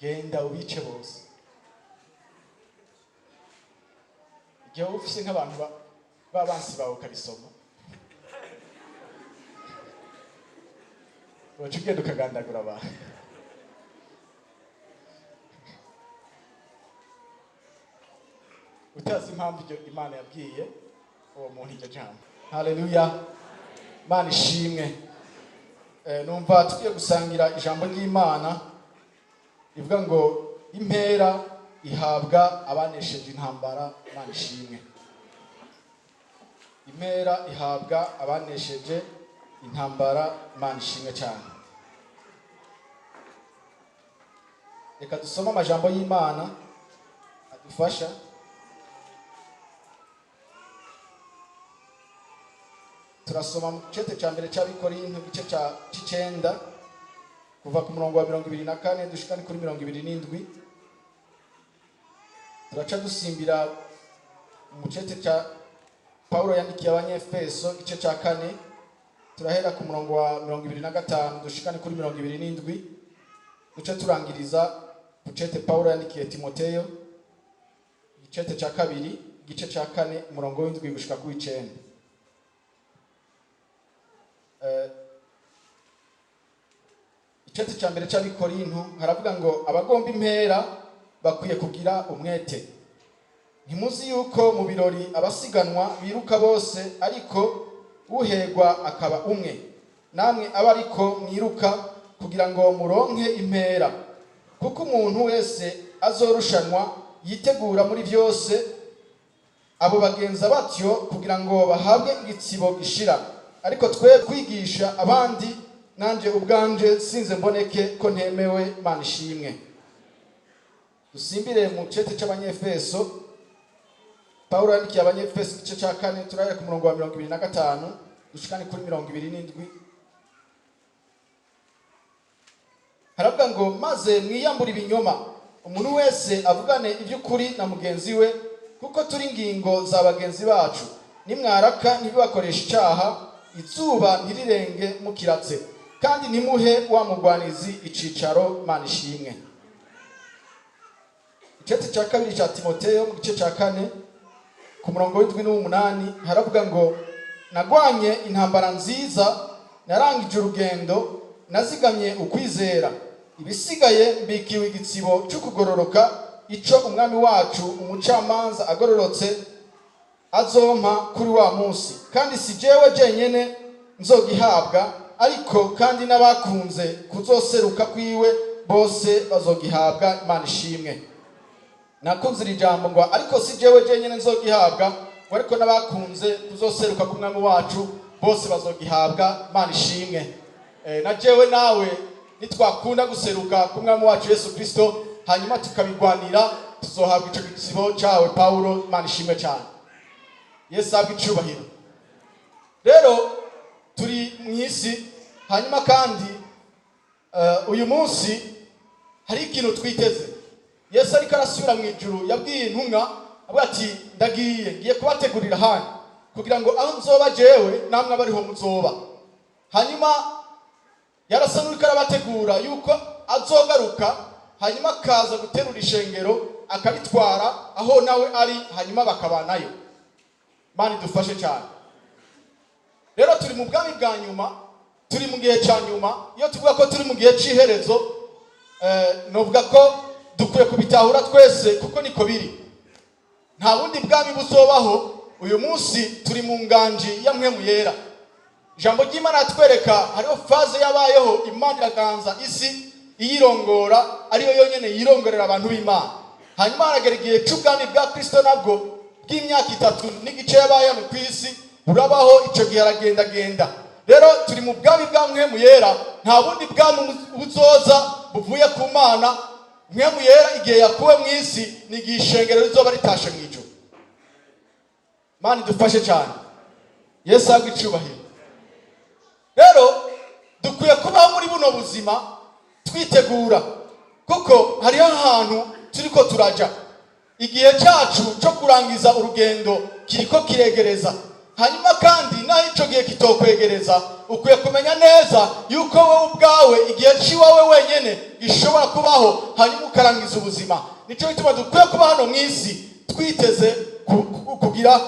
Genda ubice bose. Igihe wowe ufise nk'abantu b'abansi bawe ukabisoma, waca ugenda ukagandagura abantu. Utazi impamvu iryo Imana yabwiye uwo muntu iryo jambo. Haleluya, Imana ishimwe. Numva tugiye gusangira ijambo ry'Imana rivuga ngo impera ihabwa abanesheje intambara. Imana ishimwe. Impera ihabwa abanesheje intambara. Imana ishimwe cyane. Reka dusome amajambo y'Imana adufasha. Turasoma mu gice cya mbere cy'Abikorinto, igice c'icenda, kuva ku murongo wa 24 dushikane kuri 27. Turaca dusimbira mu cete cya Paulo yandikiye Abanyefeso, igice cya kane, turahera ku murongo wa 25 dushikane kuri 27, duce turangiriza ku cete Paulo yandikiye Timoteyo, igicete cya kabiri, igice cya kane, umurongo w'indwi gushika ku w'icenda. Icete cya mbere cy'Abikorinto haravuga ngo abagomba impera bakwiye kugira umwete. Ntimuzi yuko mu birori abasiganwa biruka bose, ariko uhegwa akaba umwe? Namwe abe ariko mwiruka kugira ngo muronke impera. Kuko umuntu wese azorushanwa yitegura muri byose, abo bagenza batyo kugira ngo bahabwe igitsibo gishira. Ariko twe kwigisha abandi, nanje ubwanje sinze mboneke ko ntemewe. Mana ishimwe. Dusimbire mu cete c'Abanyefeso. Paulo yandikiye Abanyefeso igice cya kane, turahera ku murongo wa 25 dushikane kuri 27. Haravuga ngo maze mwiyambure ibinyoma, umuntu wese avugane iby'ukuri na mugenzi we, kuko turi ingingo za bagenzi bacu. Nimwaraka ntibibakoreshe icyaha, izuba ntirirenge mukiratse, kandi ntimuhe wa mugwanizi icicaro. Mana ishimwe. Icete cya kabiri cya Timoteyo, mu gice cya kane, ku murongo w'indwi n'uw'umunani, haravuga ngo nagwanye intambara nziza, narangije urugendo, nazigamye ukwizera. Ibisigaye mbikiwe igitsibo cyo kugororoka, ico Umwami wacu umucamanza agororotse azompa kuri wa munsi, kandi si jewe jenyene nzogihabwa, ariko kandi n'abakunze kuzoseruka kwiwe bose bazogihabwa. Imana ishimwe. Nakunze iri jambo ngo ariko si jewe jenyene nzogihabwa, ngo ariko n'abakunze kuzoseruka k'Umwami wacu bose bazogihabwa. Imana ishimwe. Na jewe nawe nitwakunda guseruka k'Umwami wacu Yesu Kristo, hanyuma tukabigwanira, tuzohabwa ico gitsibo cawe Paulo. Imana ishimwe cyane. Yesu ahabwe icubahiro. Rero turi mu isi, hanyuma kandi uyu munsi hari ikintu twiteze. Yesu ariko arasubira mu ijuru yabwiye intumwa, avuga ati ndagiye, ngiye kubategurira ahandi kugira ngo aho nzoba jewe namwe abariho muzoba. Hanyuma yarasa n'uriko arabategura yuko azogaruka, hanyuma akaza guterura ishengero akaritwara aho nawe ari, hanyuma bakabanayo. Imana idufashe cyane. Rero turi mu bwami bwa nyuma, turi mu gihe cya nyuma. Iyo tuvuga ko turi mu gihe cy'iherezo, novuga ko dukwiye kubitahura twese, kuko niko biri. Nta bundi bwami buzobaho. Uyu munsi turi mu nganji ya Mpwemu Yera. Ijambo ry'Imana atwereka hariho phase yabayeho, Imana iraganza isi iyirongora, ariyo yonyene yirongorera abantu b'Imana. Hanyuma haragera igihe c'ubwami bwa Kristo, nabwo bw'imyaka itatu n'igice yabaye hano ku isi, burabaho. Ico gihe aragendagenda. Rero turi mu bwami bwa Mpwemu Yera. Nta bundi bwami buzoza buvuye ku Mana. Mpwemu Yera igihe yakuwe mu isi ni igihe ishengero rizoba ritashe mu ijuru. Imana idufashe cyane. Yesu ahabwe icubahiro. Rero dukwiye kubaho muri buno buzima twitegura, kuko hariho ahantu turiko turaja. Igihe cyacu cyo kurangiza urugendo kiriko kiregereza. Hanyuma kandi naho icyo gihe kitokwegereza, ukwiye kumenya neza yuko wowe ubwawe igihe cy'iwawe wenyine gishobora kubaho, hanyuma ukarangiza ubuzima. Nicyo gituma dukwiye kuba hano mu isi twiteze kugira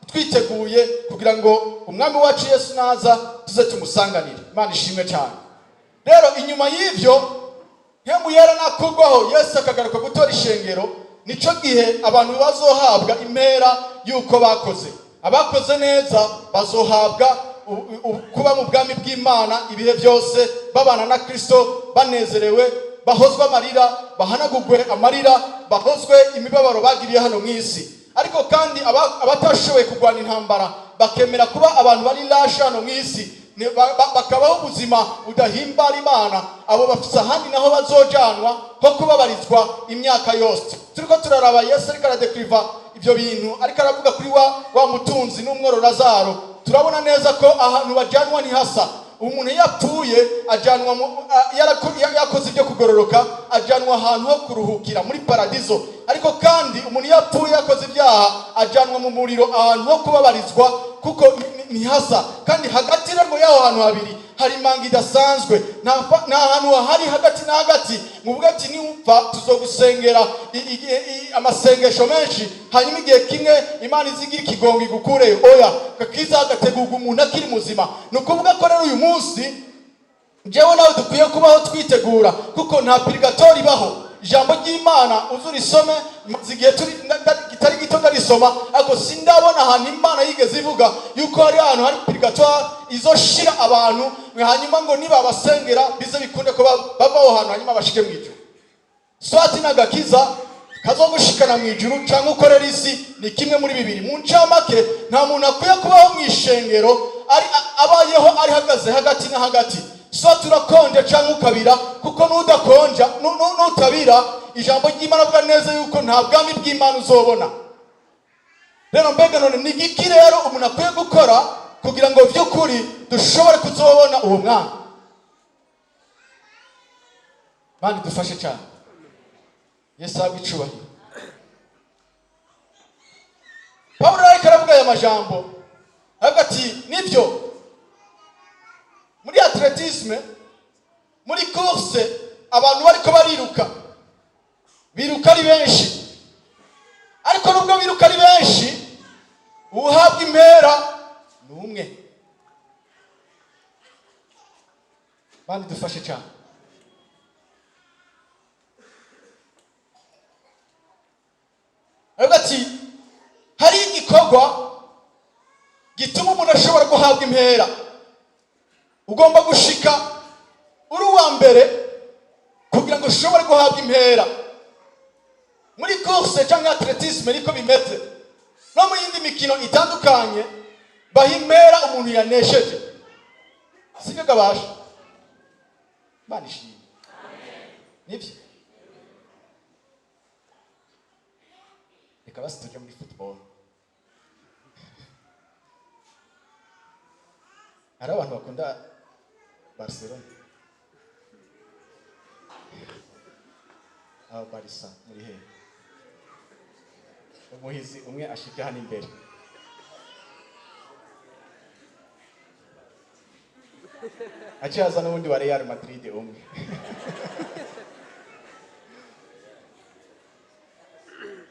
twiteguye kugira ngo Umwami wacu Yesu naza tuze tumusanganire. Imana ishimwe cyane. Rero inyuma y'ibyo, Mpwemu Yera nakugwaho, Yesu akagaruka gutora ishengero, nico gihe abantu bazohabwa impera y'uko bakoze. Abakoze neza bazohabwa kuba mu bwami bw'Imana ibihe byose, babana na Kristo banezerewe, bahozwe amarira, bahanagurwe amarira, bahozwe imibabaro bagiriye hano mu isi. Ariko kandi abatashoboye kurwana intambara, bakemera kuba abantu bari lashe hano mu isi, bakabaho ubuzima budahimbara Imana, abo bafite ahandi naho bazojanwa ho kubabarizwa imyaka yose. Turiko turaraba Yesu ariko aradekiriva ibyo bintu, ariko aravuga kuri wa mutunzi n'umworo Lazaro, turabona neza ko ahantu bajanwa ntihasa. Umuntu iyo apfuye ajanwa yakoze ibyo kugororoka, ajanwa ahantu ho kuruhukira muri paradizo. Ariko kandi umuntu iyo apfuye yakoze ibyaha, ajanwa mu muriro, ahantu ho kubabarizwa, kuko ntihasa. Kandi hagati rero y'aho hantu habiri hari imanga idasanzwe. Nta hantu hahari hagati na hagati muvuga ati niwupfa tuzogusengera amasengesho menshi, hanyuma igihe kimwe Imana izigira ikigongo igukureyo. Oya, kakiza gategurwa umuntu akiri muzima. Ni ukuvuga ko rero uyu munsi jewe nawe dukwiye kubaho twitegura, kuko nta purigatori ibaho. Ijambo ry'Imana uze urisome, maze igihe turi kitari gito ndarisoma, ariko sindabona ahantu Imana yigeze ivuga yuko hari ahantu hari purigatoire izoshira abantu, hanyuma ngo nibabasengera bize bikunde ko bava aho hantu hanyuma bashike mu ijuru. Soit n'agakiza kazogushikana mu ijuru cyangwa ukorera isi, ni kimwe muri bibiri. Mu ncamake, nta muntu akwiye kubaho mu ishengero ari abayeho ari hagaze hagati na hagati. Soit urakonja cyangwa ukabira, kuko nudakonja nutabira, ijambo ry'Imana avuga neza yuko nta bwami bw'Imana uzobona. Rero mbega none ni igiki rero umuntu akwiye gukora kugira ngo by'ukuri dushobore kuzobona uwo mwami? Mani dufashe cyane. Yesu ahabwe icubahiro. Pawulo ariko aravuga aya majambo, aravuga ati nibyo, muri athlétisme, muri course, abantu bariko bariruka, biruka ari benshi, ariko nubwo biruka ari benshi, uhabwa impera ni umwe. Bandi dufashe cyane. Aravuga ati hari igikorwa gituma umuntu ashobora guhabwa impera. Ugomba gushika uri uwa mbere kugira ngo ushobore guhabwa impera. Muri course cyangwa athlétisme niko bimeze, no mu yindi mikino itandukanye baha impera umuntu yanesheje, sibyo gabasha? Imana ishimwe. Nibyo, reka basi tujye muri football. Hari abantu bakunda Barcelona, aba Barca muri hehe? Umuhizi umwe ashike hano imbere. Aciye haza n'uwundi wa Real Madrid umwe.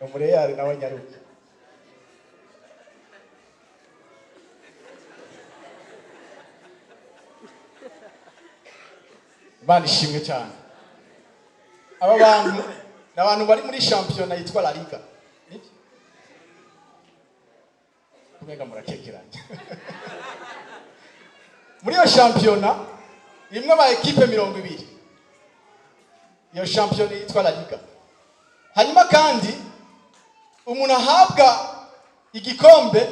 Umureyali nawe nyaruka. Imana ishimwe cyane. Aba bantu ni abantu bari muri shampiyona yitwa La Liga. Nibyo? Kumenga murakekeranya. Muri iyo shampiyona imwe aba ekipe 20, iyo shampiyona yitwa La Liga. Hanyuma kandi umuntu ahabwa igikombe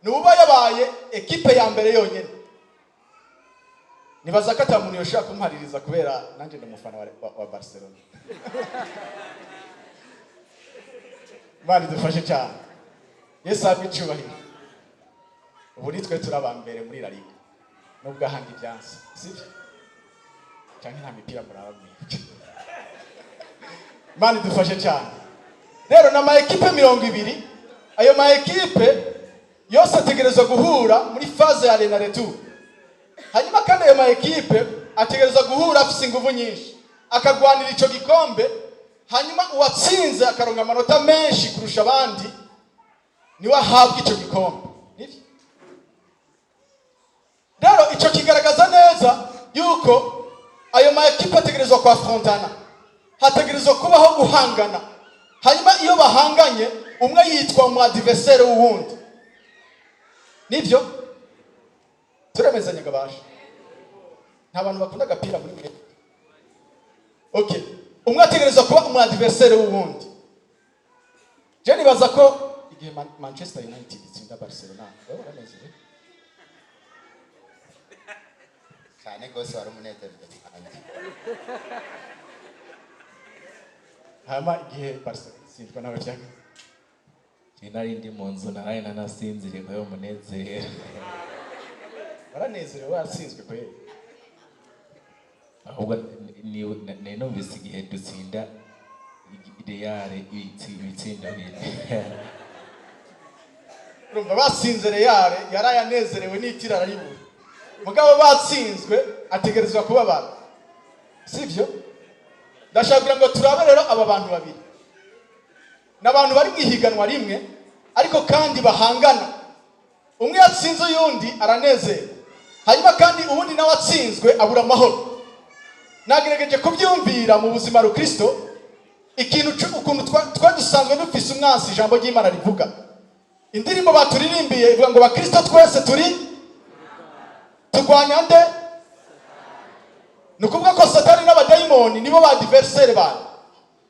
ni uba yabaye ekipe ya mbere yonyine. Nibaza ko ata muntu yoshobora kumpaririza, kubera nanjye ndi umufana wa Barcelona. Imana idufashe cyane. Yesu ahabwe icyubahiro. Ubu nitwe turi aba mbere muri La Liga, nubwo ahandi ibyansi sibyo, cyangwa nta mipira muraba mwebwe. Imana idufashe cyane. Rero ni ama ekipe 20. Ayo ma ekipe Yose ategerezwa guhura muri phase ya aller na retour. Hanyuma kandi ayo ma équipe ategerezwa guhura afise inguvu nyinshi, akagwanira ico gikombe. Hanyuma uwatsinze akaronka amanota menshi kurusha abandi niwe ahabwa ico gikombe. Nivyo rero, ico kigaragaza neza yuko ayo ma équipe ategerezwa kwafrontana, hategerezwa kubaho guhangana. Hanyuma iyo bahanganye, umwe yitwa umu adversaire w'uwundi. Nivyo, turemezanya gabasha? Nta bantu bakunda agapira muri mwe? Okay, umwe ategerezwa kuba umu adversaire w'uwundi. Je nibaza ko igihe Manchester United itsinda Barcelona, wewe uranezerewe? Cyane rwose, wari umunezero udasanzwe. Hama igihe Barcelona itsindwa nawe vyagenze? Njye nari ndi mu nzu, naraye nanasinziriye kubera umunezero. Waranezerewe watsinzwe kweli? Ahubwo ni numvise igihe dutsinda Real ibitsindo 4. Urumva, batsinze Real yaraye anezerewe n'itira araribura, mugabo batsinzwe ategerezwa kubabara, sivyo? Ndashaka kugira ngo turabe rero aba bantu babiri ni abantu bari mu ihiganwa rimwe, ariko kandi bahangana. Umwe yatsinze uyundi aranezerwa, hanyuma kandi uwundi nawe atsinzwe abura amahoro. Nagerageje kubyumvira mu buzima rukristo, ikintu ukuntu twa dusanzwe dufise umwansi. Ijambo ry'Imana rivuga, indirimbo baturirimbiye ivuga ngo bakristo twese turi turwanya nde? Ni ukuvuga ko Satani n'abadayimoni nibo ba adversaire banje.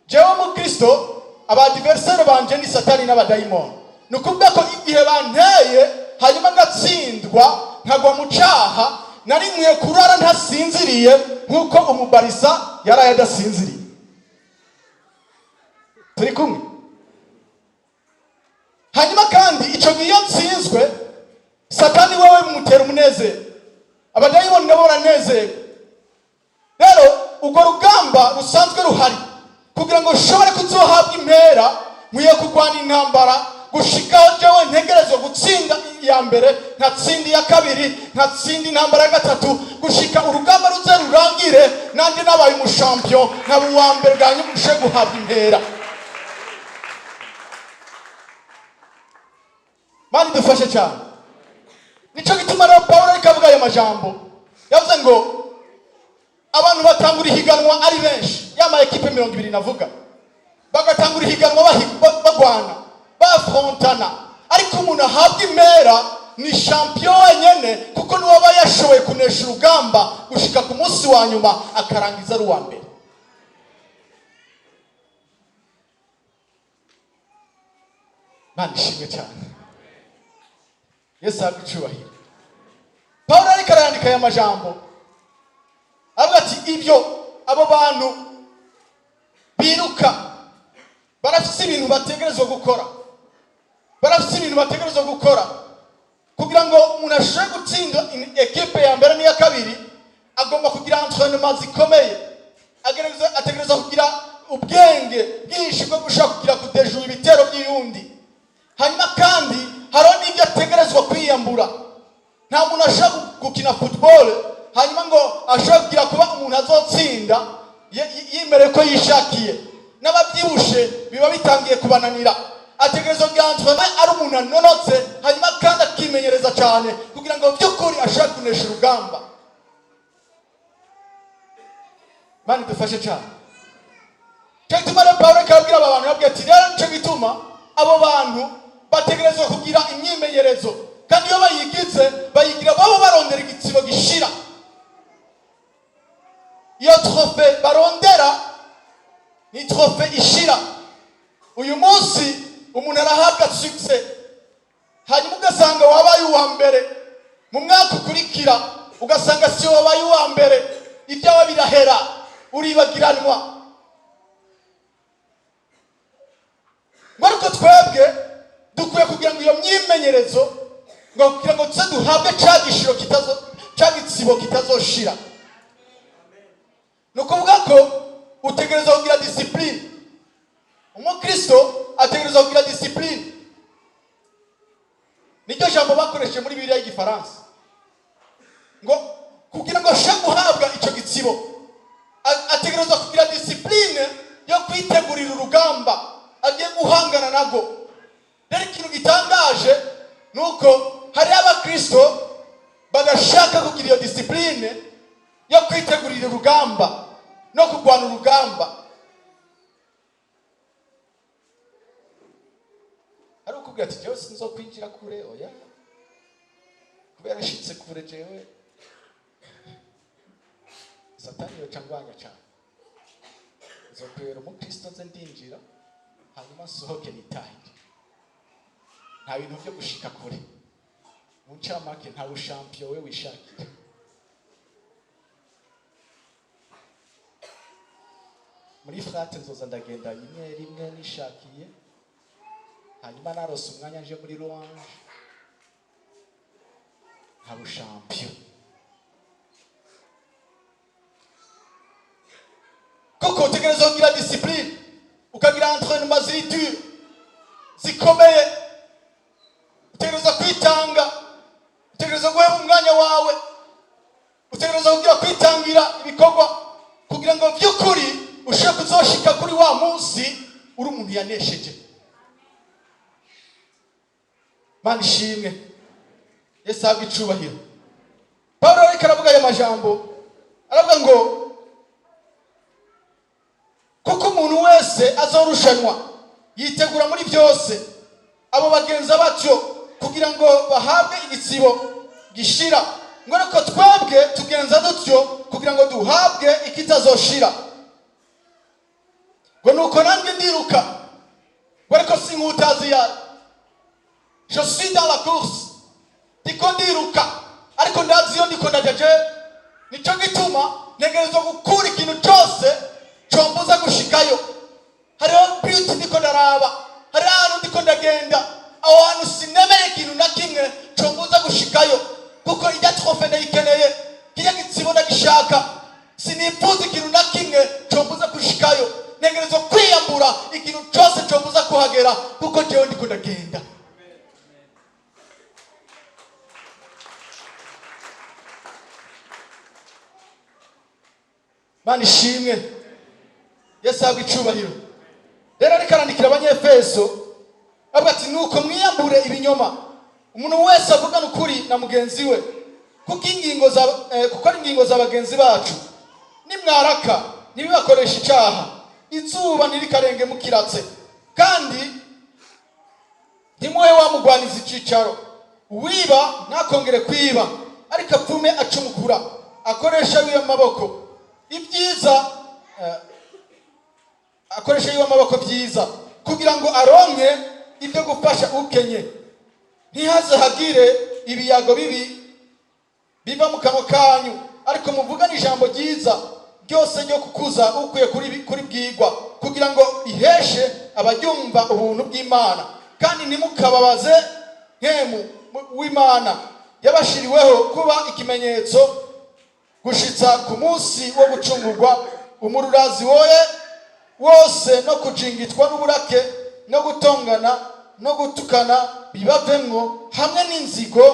Jewe mukristo, aba adversaire banje ni Satani n'abadayimoni. Ni ukuvuga ko igihe banteye hanyuma ngatsindwa, nkagwa mu caha, nari nkwiye kurara ntasinziriye nk'uko umubarisa yaraye adasinziriye. Turi kumwe? Hanyuma kandi icyo gihe iyo nsinzwe, Satani wewe bimutera umunezero, abadayimoni nabo baranezerwa. Rero urwo rugamba rusanzwe ruhari kugira ngo ushobore kuzohabwa impera, nkwiye kurwana intambara gushikaho jewe ntegerezwa gutsinda iya mbere, nkatsinda iya kabiri, nkatsinda intambara ya gatatu, gushika urugamba ruze rurangire nanjye nabaye umu champion, nkaba uwa mbere bwa nyuma, ushobore guhabwa impera. Mani dufashe cyane. Nicyo gituma rero Pawulo ariko avuga aya majambo, yavuze ngo abantu batangura ihiganwa ari benshi, ya ma équipe 20 navuga, bagatangura ihiganwa bagwana, bafrontana, ariko umuntu ahabwa impera ni champion wenyene, kuko niwe aba yashoboye kunesha urugamba gushika ku munsi wa nyuma, akarangiza ari uwa mbere. Mana ishimwe cyane, Yesu ahabwe icubahiro. Pawulo ariko arayandika aya majambo, avuga ati ibyo abo bantu biruka barafise ibintu bategerezwa gukora, barafise ibintu bategerezwa gukora kugira ngo umuntu ashobore gutsinda équipe ya mbere n'iya kabiri. Agomba kugira entraînement zikomeye, ategerezwa kugira ubwenge bwinshi bwo gushobora kugira kudejura ibitero by'iyundi. Hanyuma kandi hariho n'ibyo ategerezwa kwiyambura. Nta muntu ashobora gukina football hanyuma ngo ashobore kugira kuba umuntu azotsinda yimereye ko yishakiye. N'ababyibushe biba bitangiye kubananira. Ategerezwa kugira entraînement, ari umuntu anonotse, hanyuma kandi akimenyereza cyane kugira ngo by'ukuri ashobore kunesha urugamba. Mani dufashe cyane. Cyo gituma rero Pawulo ariko arabwira aba bantu, yababwiye ati rero nicyo gituma abo bantu bategerezwa kugira imyimenyerezo, kandi iyo bayigize bayigira baba barondera igitsibo gishira. Iyo trophée barondera ni trophée ishira. Uyu munsi umuntu arahabwa succès, hanyuma ugasanga wabaye uwa mbere, mu mwaka ukurikira ugasanga si wabaye uwa mbere, ibyawe birahera, uribagiranwa. Ngo ariko twebwe dukwiye kugira ngo iyo myimenyerezo, ngo kugira ngo tuze duhabwe ca gishiro kitazo, ca gitsibo kitazoshira. Ni ukuvuga ko utegerezwa kugira discipline. Umukristo ategerezwa kugira discipline. Niryo Igifaransa ngo kugira ngo ashobore guhabwa icyo gitsibo, ategerezwa kugira discipline yo kwitegurira urugamba agiye guhangana nago. Rero ikintu gitangaje ni uko hariho abakristo badashaka kugira iyo discipline yo kwitegurira urugamba no kurwana urugamba. Ari ukubwira ati: "Jewe sinzo kwinjira kure, oya, kubera nshitse kure jewe Satani yoca ngwanya cyane. Nzokwera umukristo, nze ndinjira hanyuma nsohoke nitahire. Nta bintu byo gushika kure." Mu ncamake, nta bushampiyo we wishakira. Muri frate nzoza ndagenda rimwe rimwe nishakiye, hanyuma narose umwanya nje muri louange. Nta bushampiyo, kuko utegerezwa kugira discipline, ukagira entraînement ziri dure, zikomeye. Utegerezwa kwitanga, utegerezwa guheba umwanya wawe, utegerezwa kugira kwitangira ibikorwa kugira ngo by'ukuri ushobore kuzoshika kuri wa munsi uri umuntu yanesheje. Mana ishimwe, Yesu ahabwe icubahiro. Pawulo ariko aravuga aya majambo, aravuga ngo kuko umuntu wese azorushanwa yitegura muri byose. Abo bagenza batyo kugira ngo bahabwe igitsibo gishira, ngo ariko twebwe tugenza dutyo kugira ngo duhabwe ikitazoshira. Ngo nuko nanjye ndiruka, ngo ariko sinkutazi yayo. Je suis dans la course, ndiko ndiruka, ariko ndazi iyo ndiko ndaja je. Nico gituma ntegerezwa gukura ikintu cyose combuza gushikayo. Hariho but ndiko ndaraba, hariho ahantu ndiko ndagenda. Aho hantu sinemeye ikintu na kimwe combuza gushikayo, kuko ijya trophée ndayikeneye, kijya gitsibo ndagishaka. Sinifuza ikintu na kimwe combuza gushikayo. Ntegerezwa kwiyambura ikintu cyose combuza kuhagera, kuko jewe ndiko ndagenda. Mana ishimwe, Yesu ahabwe icubahiro. Rero ariko arandikira Abanyefeso, avuga ati: "Nuko mwiyambure ibinyoma, umuntu wese avugana ukuri na mugenzi we, kuko ari ingingo za bagenzi bacu. Nimwaraka ntibibakoreshe icaha, izuba ntirikarenga mukiratse, kandi ntimuhe wa mugwanizi icicaro. Uwiba ntakongere kwiba, ariko apfume acumukura, akoresha wiwe amaboko ibyiza, akoresha yiwe amaboko byiza, kugira ngo aronke ibyo gufasha ukenye. Ntihaze hagire ibiyago bibi biva mu kanwa kanyu, ariko muvugane ijambo ryiza ryose ryo kukuza ukwiye kuri bwigwa, kugira ngo iheshe abaryumva ubuntu bw'Imana. Kandi ntimukababaze Mpwemu w'Imana yabashiriweho kuba ikimenyetso gushitsa ku munsi wo gucungurwa. Umururazi woye wose no kujingitwa n'uburake no gutongana no gutukana bibavemwo, hamwe n'inzigo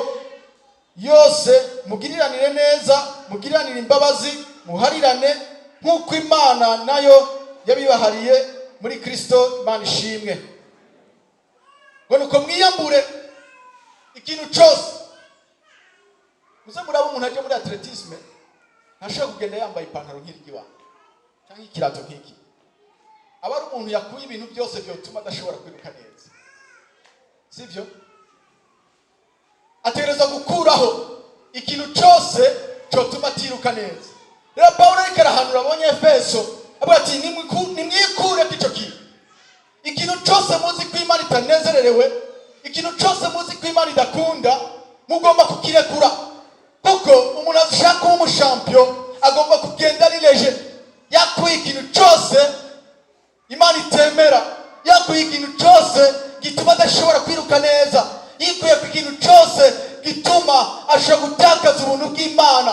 yose. Mugiriranire neza, mugiriranire imbabazi, muharirane nk'uko Imana nayo yabibahariye muri Kristo. Imana ishimwe." Ngo nuko mwiyambure ikintu cyose. Muze muraba umuntu aje muri athlétisme, ntashobora kugenda yambaye ipantaro nk'iryiwa cyangwa ikirato nk'iki. Aba ari umuntu yakuye ibintu byose byotuma adashobora kwiruka neza, sibyo? Ategerezwa gukuraho ikintu cyose cyotuma atiruka neza. Rero Pawulo ariko arahanura Abanyefeso, avuga ati: "Nimwikure icyo kintu, ikintu cyose muzi ko Imana itanezererewe, ikintu cyose muzi ko Imana idakunda, mugomba kukirekura." Kuko umuntu ashaka kuba umushampiyo agomba kugenda ari léger, yakuye ikintu cyose Imana itemera, yakuye ikintu cyose gituma adashobora kwiruka neza, yikuye ku kintu cyose gituma ashobora gutakaza ubuntu bw'Imana,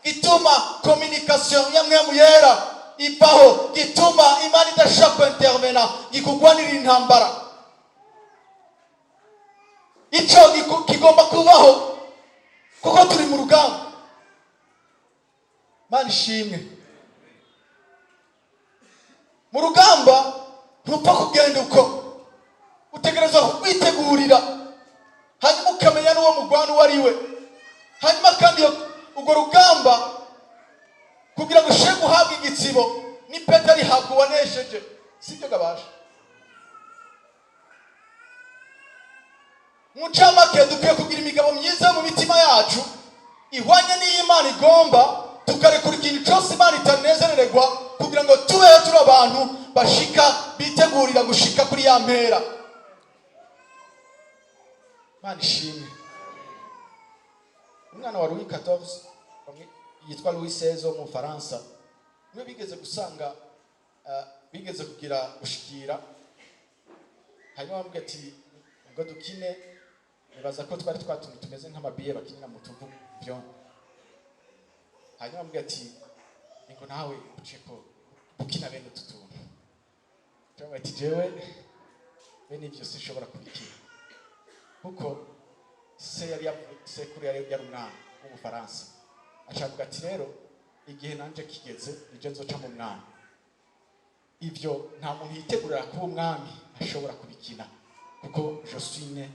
gituma communication ya Mpwemu Yera ivaho, gituma Imana idashobora kwintervena, gikugwanira intambara. Icyo kigomba kubaho. Kuko turi mu rugamba. Mana ishimwe. Mu rugamba ntupfa kugenda uko, utegerezwa kwitegurira, hanyuma ukamenya n'uwo mugwana uwo ari we. Hanyuma kandi urwo rugamba, kugira ngo ushobore guhabwa igitsibo n'ipeta, rihabwa uwanesheje, sibyo gabasha? Mu ncamake, dukwiye kugira imigabo myiza mu mitima yacu ihwanye n'iyo Imana igomba, tukarekura ikintu cyose Imana itanezerererwa, kugira ngo tubeho turi abantu bashika, bitegurira gushika kuri ya mpera. Imana ishimwe. Umwana wa Louis XIV yitwa Louis XVI wo mu Bufaransa, niwe bigeze gusanga, bigeze kugira gushikira, hanyuma bamubwira ati: "Ngo dukine." Nibaza ko twari twatuntu tumeze nk'amabiye bakinira mu tuvu byondo. Hanyuma bamubwira ati: "Ngo nawe uceko gukina bene utu tuntu?" Cyangwa ati: "Jewe bene ibyo sinshobora kubikina," kuko se yari sekuru yari umwami w'Ubufaransa. Acavuga ati: "Rero igihe nanje kigeze, nije nzoca mu mwami. Ibyo nta muntu yitegurira kuba umwami ashobora kubikina, kuko je suis né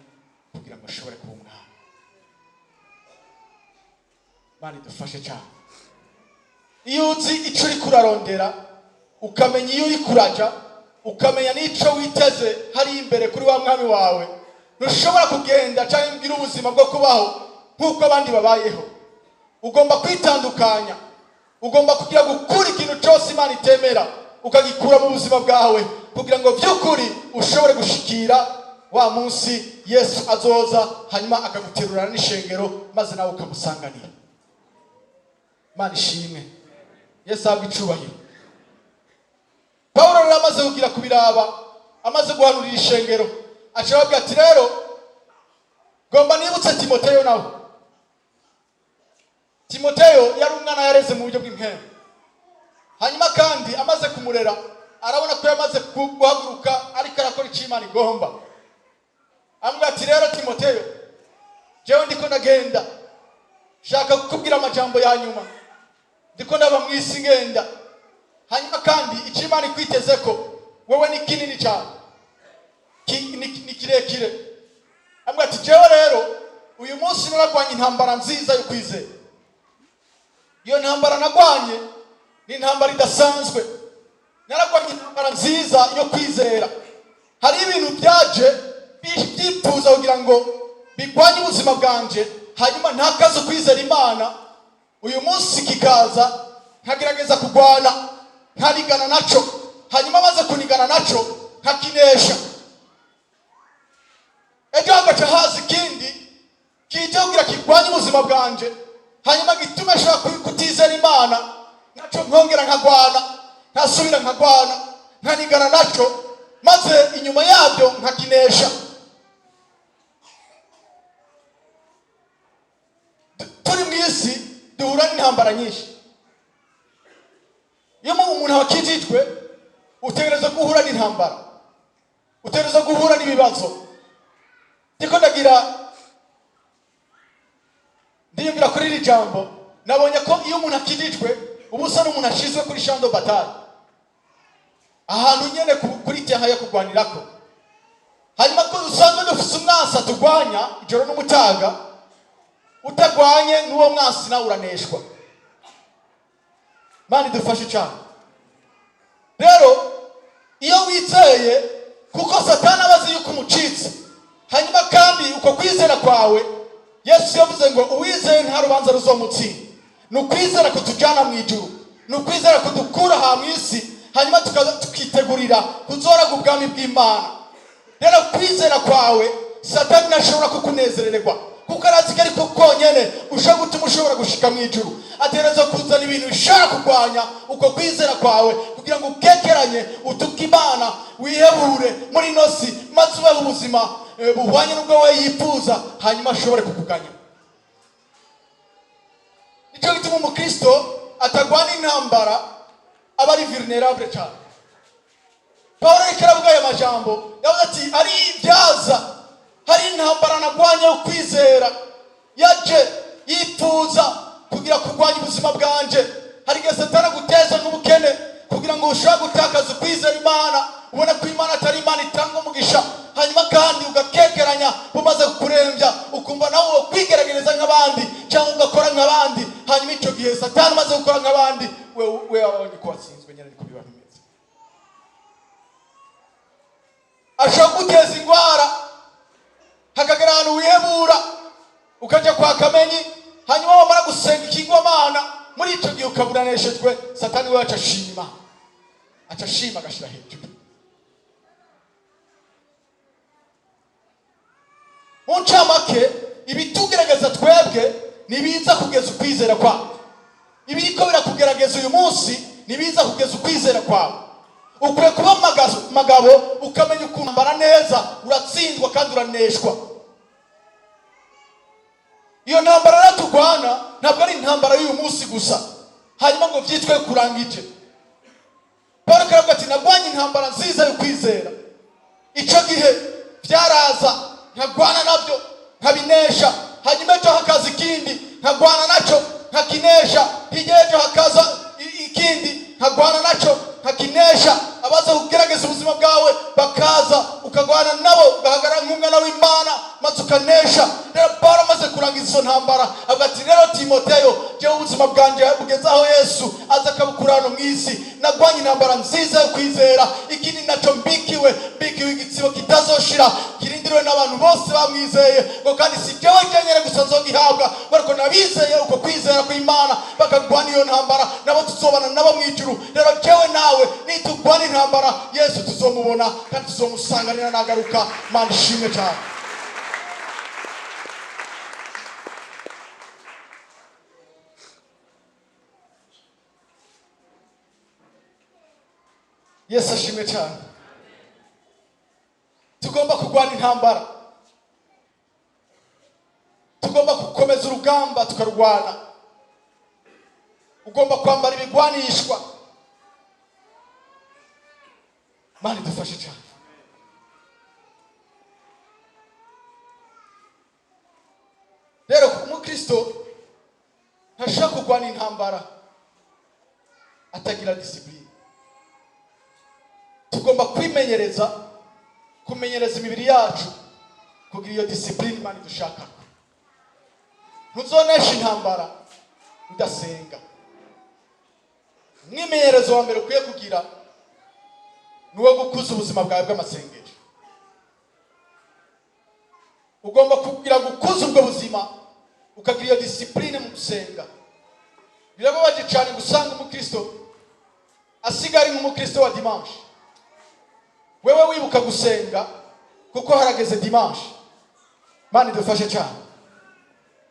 kugira ngo ashobore kuba umwami." Imana idufashe cyane. Iyo uzi icyo uri kurarondera, ukamenya iyo uri kuraja, ukamenya n'icyo witeze hari imbere kuri wa mwami wawe, ntushobora kugenda cyangwa ugire ubuzima bwo kubaho nk'uko abandi babayeho. Ugomba kwitandukanya, ugomba kugira gukura ikintu cyose Imana itemera, ukagikura mu buzima bwawe, kugira ngo by'ukuri ushobore gushikira wa munsi Yesu azoza, hanyuma akaguterurana n'ishengero, maze nawe ukamusanganira. Imana ishimwe, Yesu ahabwe icubahiro. Pawulo rero amaze kugira kubiraba, amaze guhanurira ishengero, aca ababwira ati: "Rero gomba nibutse Timoteyo." Nawe Timoteyo yari umwana yareze mu buryo bw'impemu. Hanyuma kandi amaze kumurera, arabona ko yamaze guhaguruka, ariko arakora icyo Imana igomba. Amubwira ati: "Rero Timoteyo, jewe ndiko ndagenda, shaka kukubwira amajambo ya nyuma. Ndiko ndaba mu isi ngenda. Hanyuma kandi icyo Imana ikwiteze ko wewe ni kinini cyane, ni kirekire." Amubwira ati: "Jewe rero uyu munsi naragwanye intambara nziza yo kwizera. Iyo ntambara nagwanye ni intambara idasanzwe. Naragwanye intambara nziza yo kwizera. Hari ibintu byaje byipfuza kugira ngo bigwanye ubuzima bwanje, hanyuma ntakaze ukwizera Imana. Uyu munsi kikaza, nkagerageza kugwana, nkarigana naco, hanyuma maze kunigana naco nkakinesha. Ejo hagaca haza ikindi kije kugira kirwanye ubuzima bwanje, hanyuma gitume nshobora kutizera Imana. Naco nkongera nkagwana, nkasubira nkagwana, nkanigana naco, maze inyuma yabyo nkakinesha." Turi mu isi, duhura n'intambara nyinshi. Iyo umuntu akijijwe, utegereza guhura n'intambara, utegereza guhura n'ibibazo. Ndiko ndagira ndiyumvira kuri iri jambo, nabonye ko iyo umuntu akijijwe, uba usa n'umuntu ashizwe kuri champ de bataille, ahantu nyene kuri terrain yo kurwanirako. Hanyuma ko dusanzwe dufise umwansi atugwanya ijoro n'umutaga, utagwanye n'uwo mwansi nawe uraneshwa. Mana idufashe cyane. Rero iyo wizeye, kuko Satani aba azi yuko umucitse, hanyuma kandi uko kwizera kwawe, Yesu yavuze ngo uwizeye nta rubanza ruzomutsinda. Ni ukwizera kutujyana mu ijuru, ni ukwizera kudukura aha mu isi, hanyuma tukitegurira kuzoraga ubwami bw'Imana. Rero kwizera kwawe, Satani ntashobora kukunezererwa, kuko arazi ko ariko konyene ushobora gutuma ushobora gushika mu ijuru. Ategerezwa kuzana ibintu bishobora kurwanya uko kwizera kwawe, kugira ngo ukekeranye, utuke Imana, wihebure muri ino si, maze ubeho ubuzima buhwanye n'ubwo we yifuza, hanyuma ashobore kukuganya. Nicyo gituma umukristo atagwana intambara aba ari vulnerable cyane. Pawulo ariko aravuga aya majambo, yavuze ati: "Ari ibyaza, hari intambara nagwanye yo kwizera, yaje Yifuza kugira kurwanya ubuzima bwanje. Hari igihe Satani aguteza nk'ubukene kugira ngo ushobore gutakaza ukwizera Imana, ubone ko Imana atari Imana itanga umugisha. Hanyuma kandi ugakekeranya, bumaze kukurembya ukumva nawe wokwigerageza nk'abandi cyangwa ugakora nk'abandi. Hanyuma icyo gihe Satani umaze gukora nk'abandi, we wabonye ko watsinzwe nyine. Niko biba bimeze. Ashobora kuguteza indwara, hakagera ahantu wihebura, ukajya kwa Kamenyi, hanyuma wamara gusenga ikigwamana, muri icyo gihe ukabura unaneshejwe. Satani we aca ashima, aca ashima agashyira hejuru. Mu ncamake, ibitugerageza twebwe ntibiza kugeza ukwizera kwawe. Ibiriko birakugerageza uyu munsi ntibiza kugeza ukwizera kwawe. Ukwiye kuba magabo, ukamenya ukuntu mbara neza. Uratsindwa kandi uraneshwa. Iyo ntambara rero turwana ntabwo ari intambara y'uyu munsi gusa, hanyuma ngo byitwe kurangije. Paul karavuga ati: "Narwanye intambara nziza yo kwizera." Icyo gihe byaraza nkagwana nabyo nkabinesha, hanyuma ejo hakaza ikindi nkagwana nacyo nkakinesha, hirya y'ejo hakaza ikindi nkagwana nacyo nkakinesha. Abaza kugerageza ubuzima bwawe bakaza, ukagwana nabo, ugahagarara nk'umwana w'Imana maze ukanesha. Rero Paul amaze kurangiza izo ntambara avuga ati: "Rero Timoteyo, jewe ubuzima bwanjye bugeze aho Yesu aza akabukura hano mu isi. Nagwanye intambara nziza yo kwizera. Ikindi nacyo mbikiwe igitsibo kitazoshira, kirindiriwe n'abantu bose bamwizeye." Ngo kandi si jewe jyenyine gusa nzogihabwa, ariko nabizeye uko kwizera kw'Imana bakagwana iyo ntambara, nabo tuzobana nabo mu ijuru. Rero jewe nawe nitugwana intambara, Yesu tuzomubona kandi tuzomusanganira nagaruka. Mana ishimwe cyane. Yesu ashimwe cyane. Tugomba kurwana intambara, tugomba gukomeza urugamba tukarwana. Ugomba kwambara ibigwanishwa. Mana idufashe cyane. Rero umukristo ntashobora kurwana intambara atagira discipline. Tugomba kwimenyereza, kumenyereza imibiri yacu kugira iyo discipline Imana idushaka. Ntuzonesha intambara udasenga. Umwimenyerezo wa mbere ukwiye kugira ni uwo gukuza ubuzima bwawe bw'amasengesho. Ugomba kugira gukuza ubwo buzima, ukagira iyo discipline mu gusenga. Birababaje cyane gusanga umukristo asigaye ari nk'umukristo wa dimanche. Wewe wibuka gusenga kuko harageze dimanche. Mana idufashe cyane.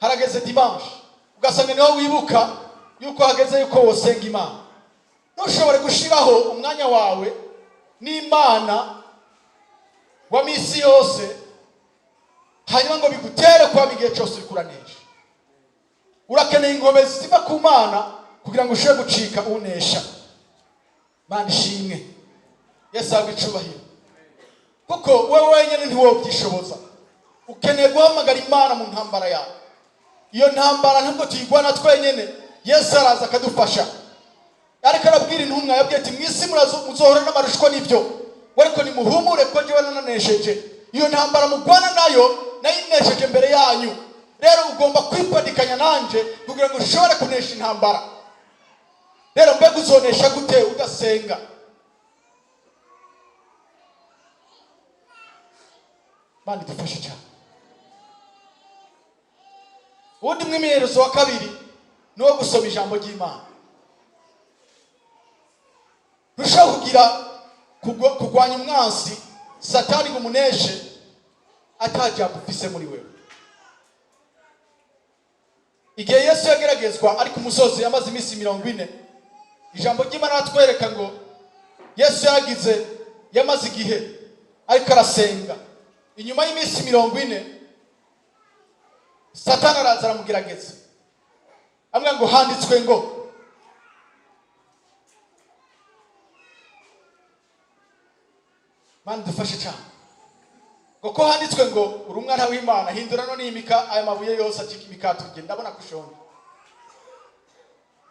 Harageze dimanche, ugasanga niho wibuka yuko hageze yuko wosenga Imana. Ntushobore gushiraho umwanya wawe n'Imana wa misi yose, hanyuma ngo bigutere kwama igihe cyose uriko uranesha. Urakeneye inkomezi ziva ku Mana kugira ngo ushobore gucika unesha. Mana ishimwe. Yesu ahabwe icubahiro, kuko wowe wenyine ntiwobyishoboza. Ukeneye guhamagara Imana mu ntambara yawe. Iyo ntambara ntabwo tuyigwana twenyine, Yesu araza akadufasha. Ariko arabwira intumwa, yabwiye ati: "Mu isi muzohora n'amarushwa n'ibyo, ariko nimuhumure ko njyewe nananesheje. Iyo ntambara mugwana nayo nayinesheje mbere yanyu." Rero ugomba kwipadikanya nanje kugira ngo ushobore kunesha intambara. Rero mbega uzonesha gute udasenga? Mana idufashe cyane. Uwundi mwimenyerezo wa kabiri ni uwo gusoma ijambo ry'Imana. Ntushobora kugira kurwanya umwansi Satani ngo umuneshe ata jambo ufise muri wewe. Igihe Yesu yageragezwa ari ku musozi, yamaze iminsi 40, ijambo ry'Imana aratwereka ngo Yesu yaragize, yamaze igihe ariko arasenga. Inyuma y'iminsi 40, Satani araza aramugerageza, amwe ngo: "Handitswe ngo." Mana dufashe cyane. Ngo ko handitswe ngo uri umwana w'Imana, hindura none iyi aya mabuye yose acika imikate urye, ndabona ko ushonje.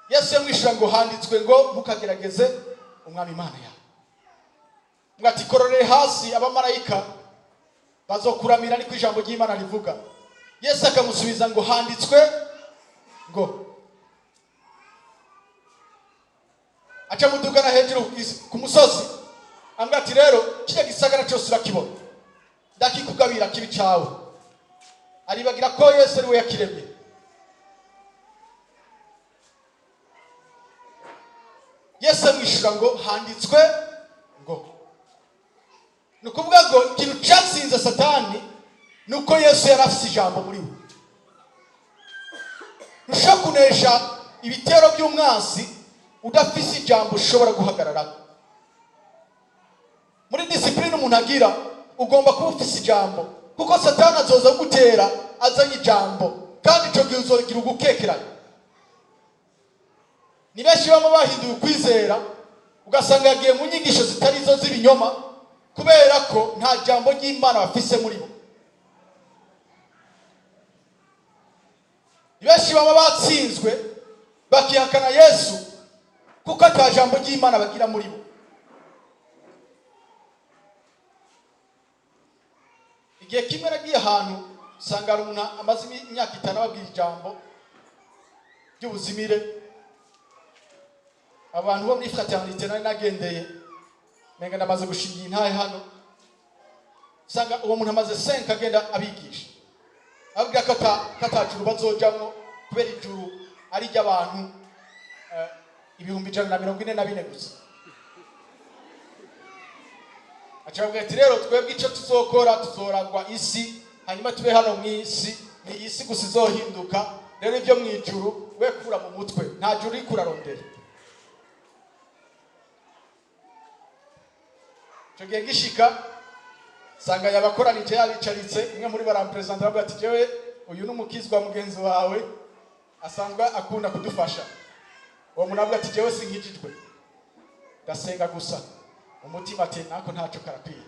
Yesu yamwishyura ngo handitswe ngo ntukagerageze Umwami Imana yawe. Ngo ati kororere hasi, abamarayika bazokuramira, niko ijambo ry'Imana rivuga. Yesu akamusubiza ngo handitswe ngo. Aca mudugana hejuru ku musozi, ambwira ati rero kirya gisagara cyose urakibona, ndakikugabira kibi cawe. Aribagira ko Yesu ari we yakiremye. Yesu amwishyura ngo handitswe ngo. Ni ukuvuga ngo ikintu cyatsinze Satani ni uko Yesu yari afite ijambo muri we. Ntushobora kunesha ibitero by'umwansi udafise ijambo ushobora guhagarara. Muri discipline umuntu agira, ugomba kuba ufise ijambo, kuko Satani azoza gutera azanye ijambo, kandi icyo gihe uzogira ugukekeranya. Ni benshi baba bahinduye ukwizera, ugasanga yagiye mu nyigisho zitari zo z'ibinyoma, kubera ko nta jambo ry'Imana bafise muri bo. Ni benshi baba batsinzwe bakihakana Yesu kuko ata jambo ry'Imana bagira muri bo. Igihe kimwe nagiye ahantu, usanga hari umuntu amaze imyaka 5 ababwira ijambo ry'ubuzimire. Abantu bo muri fraternité nari nagendeye, menga ndamaze gushinga intahe hano, usanga uwo muntu amaze 5 agenda abigisha, ababwira ko ata juru bazojamwo, kubera ijuru ari iry'abantu 144,000 gusa. Aca ababwira ati rero twebwe icyo tuzokora, tuzoragwa isi, hanyuma tube hano mu isi, ni iyi si gusa izohinduka. Rero ibyo mu ijuru we kura mu mutwe, nta juru uriko urarondera. Icyo gihe gishika, sanga yabakoranije, yabicaritse, umwe muri baramperezida aravuga ati jewe uyu ni umukizwa mugenzi wawe asanzwe akunda kudufasha. Uwo muntu avuga ati jewe sinkijijwe, ndasenga gusa. Umutima ati nako ntaco karakwiye,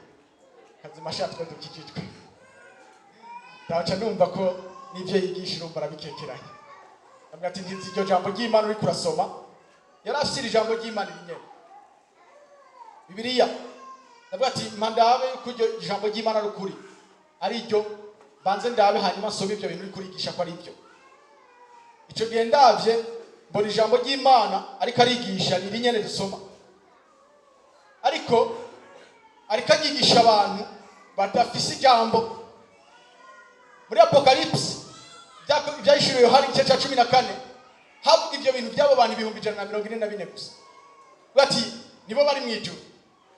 kazima shatwe dukijijwe. Ndaca numva ko n'ibyo yigisha urumva arabikekeranya. Avuga ati ntizi iryo jambo ry'Imana uriko urasoma. Yari afise iri jambo ry'Imana irinyene, Bibiliya. Ndavuga ati mpa ndabe yuko iryo jambo ry'Imana ari ukuri, ari ryo banze ndabe, hanyuma nsome ibyo bintu uri kurigisha ko ari byo. Icyo gihe ndavye mbona ijambo ry'Imana ariko arigisha ni iri nyene dusoma, ariko agigisha abantu badafise ijambo. Muri Apocalypse, ibyahishuriwe Yohana, igice cya 14, havuga ibyo bintu by'abo bantu 144,000 gusa. Bati nibo bari mu ijuru.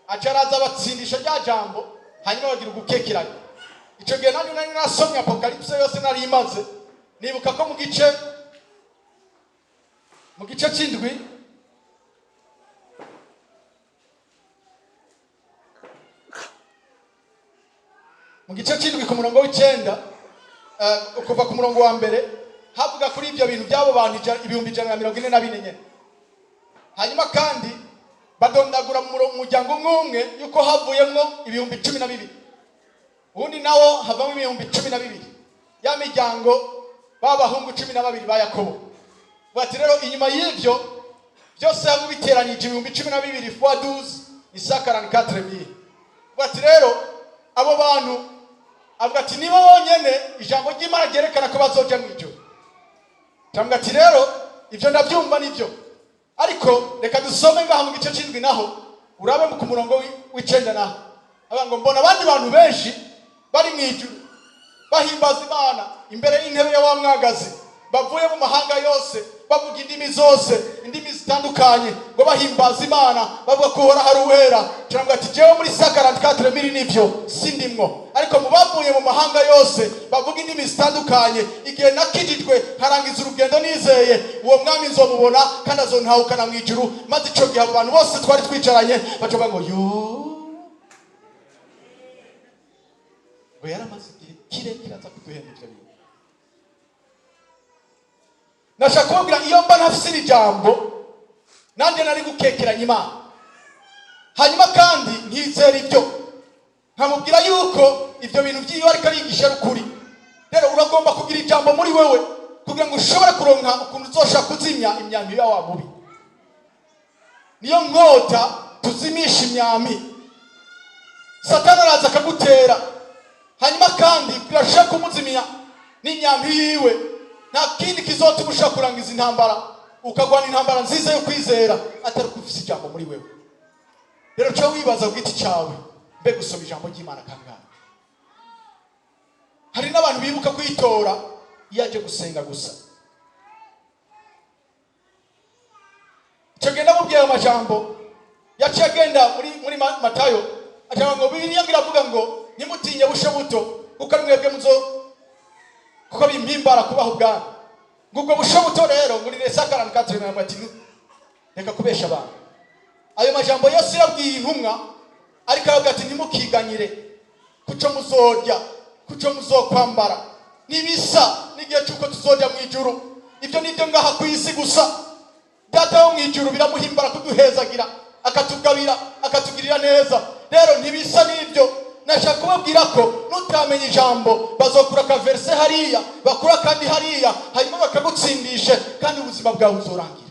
Aca araza abatsindisha rya jambo, hanyuma bagira ugukekeranya. Icyo gihe nanjye nari nasomye Apocalypse yose, nari imaze. Nibuka ko mu gice cy'indwi, mu gice cy'indwi ku murongo w'icenda, kuva ku murongo wa mbere, havuga kuri ibyo bintu by'abo bantu 144,000 nyene. Hanyuma kandi badondagura mu muryango umwe umwe yuko havuyemwo 12,000, ubundi nawo havamo 12,000, ya miryango b'abahungu 12 ba Yakobo. Bati rero inyuma y'ibyo byose hamwe biteranije 12,000 fois 12 ni 144,000. Bati rero abo bantu, avuga ati nibo bonyene ijambo ry'Imana ryerekana ko bazoja mu ijuru. Cyangwa ati rero ibyo ndabyumva nibyo, ariko reka dusome ngaha mu gice c'indwi naho urabe ku murongo w'icenda naho. Avuga ngo mbona abandi bantu benshi bari mu ijuru bahimbaza Imana imbere y'intebe ya wa mwagazi, bavuye mu mahanga yose, bavuga indimi zose, indimi zitandukanye, ngo bahimbaza Imana bavuga ko Uhoraho ari uwera. Cyangwa ati jewe muri 144,000 nivyo sindimwo, ariko mu bavuye mu mahanga yose bavuga indimi zitandukanye, igihe nakijijwe nkarangiza urugendo nizeye uwo mwami, nzomubona kandi azontahukana mu ijuru. Maze ico gihe abo bantu bose twari twicaranye baca bavuga ngo yo, ngo yaramaze igihe kirekire aza kuduhenda ivyo bintu. Nashaka kubabwira, iyo mba ntafise iri jambo, nanjye nari gukekeranya Imana, hanyuma kandi nkizera ibyo. Nkamubwira yuko ibyo bintu by'iyo ariko arigisha ari ukuri. Rero uragomba kugira ijambo muri wewe kugira ngo ushobore kuronka ukuntu uzoshobora kuzimya imyambi ya wa mubi. Niyo nkota tuzimisha imyambi. Satani araza akagutera, hanyuma kandi birashobora kumuzimya n'imyambi yiwe. Nta kindi kizotuma ushobora kurangiza intambara, ukagwana intambara nziza yo kwizera, atari uko ufise ijambo muri wewe. Rero cyo wibaza ku giti cyawe, mbe gusoma ijambo ry'Imana kangahe? Hari n'abantu bibuka kuyitora iyo aje gusenga gusa. Icyo gihe ndamubwiye ayo majambo, yaciye agenda muri Matayo, acavuga ngo Bibiliya ngo iravuga ngo ntimutinye busho buto, kuko ari mwebwe muzo, kuko bimpimbara kubaha ubwami. Ngo ubwo busho buto rero ngo ni resa 44. Ntabwo ati reka kubesha abantu. Ayo majambo Yesu yabwiye intumwa, ariko aravuga ati ntimukiganyire kuco muzorya, kuco muzokwambara. Nibisa n'igihe cy'uko tuzojya mu ijuru. Ibyo nibyo ngaha ku isi gusa. Data wo mu ijuru biramuhimbara kuduhezagira, akatugabira, akatugirira neza. Rero ntibisa n'ibyo. Nashaka kubabwira ko nutamenya ijambo, bazokura akaverse hariya, bakura kandi hariya, hanyuma bakagutsindishe, kandi ubuzima bwawe buzorangira.